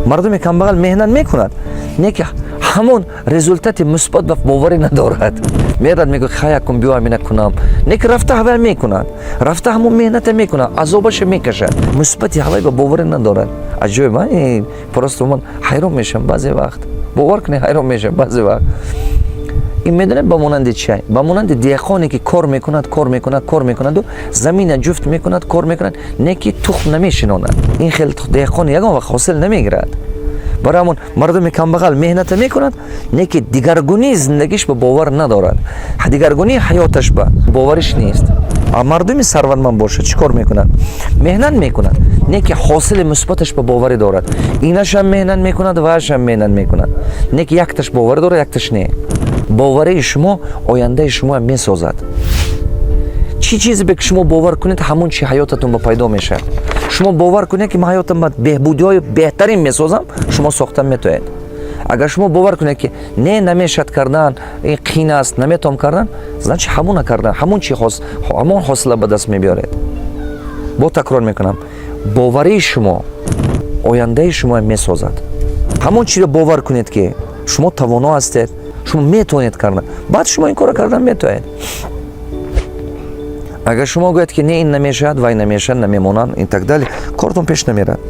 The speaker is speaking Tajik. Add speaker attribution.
Speaker 1: Мардуми камбағал меҳнат мекунад, не ки ҳамон результати мусбат ба боварӣ надорад. Мерад, мегӯяд: «Хай, акун биё, амина кунам». Не ки рафта ҳавай мекунад, рафта ҳамон меҳната мекунад, азобаша мекашад, мусбати ҳавай ба боварӣ надорад. Аҷоиб, просто ман ҳайрон мешавам баъзе вақт, бовар кунед, ҳайрон мешавам баъзе вақт. Ин медонед ба монанди чай? Ба монанди деҳқоне, ки кор мекунад, кор мекунад, кор мекунаду замина ҷуфт мекунад, кор мекунад, не ки тухм намешинонад. Ин хел деҳқон ягон вақт ҳосил намегирад. Барои ҳамон мардуми камбағал меҳната мекунад, не ки дигаргунии зиндагиш ба бовар надорад, дигаргунии ҳаёташ ба бовариш нест. А мардуми сарватманд бошад, чӣ кор мекунад? Меҳнат мекунад, не ки ҳосили мусбаташ ба боварӣ дорад. Инашам меҳнат мекунад, ваашам меҳнат мекунад, не ки якташ боварӣ дорад, якташ не. Боварии шумо ояндаи шумо месозад. Чӣ чизе бе ки шумо бовар кунед, ҳамон чи ҳаётатон ба пайдо мешавад. Шумо бовар кунед, ки ман ҳаётам ба беҳбудиҳои беҳтарин месозам, шумо сохта метоед. Агар шумо бовар кунед, ки не, намешад кардан, ин қин аст, наметавон кардан, значит, ҳамона кардан, ҳамон чи ҳамон ҳосила ба даст мебиёред. Бо такрор мекунам: боварии шумо ояндаи шумо месозад. Ҳамон чиро бовар кунед, ки шумо тавоно ҳастед, шумо метавонед кардан, баъд шумо ин корро кардан метавонед. Агар шумо гӯяд, ки не, ин намешавад, вай намешавад, намемонанд и так далее, кортон пеш намерад.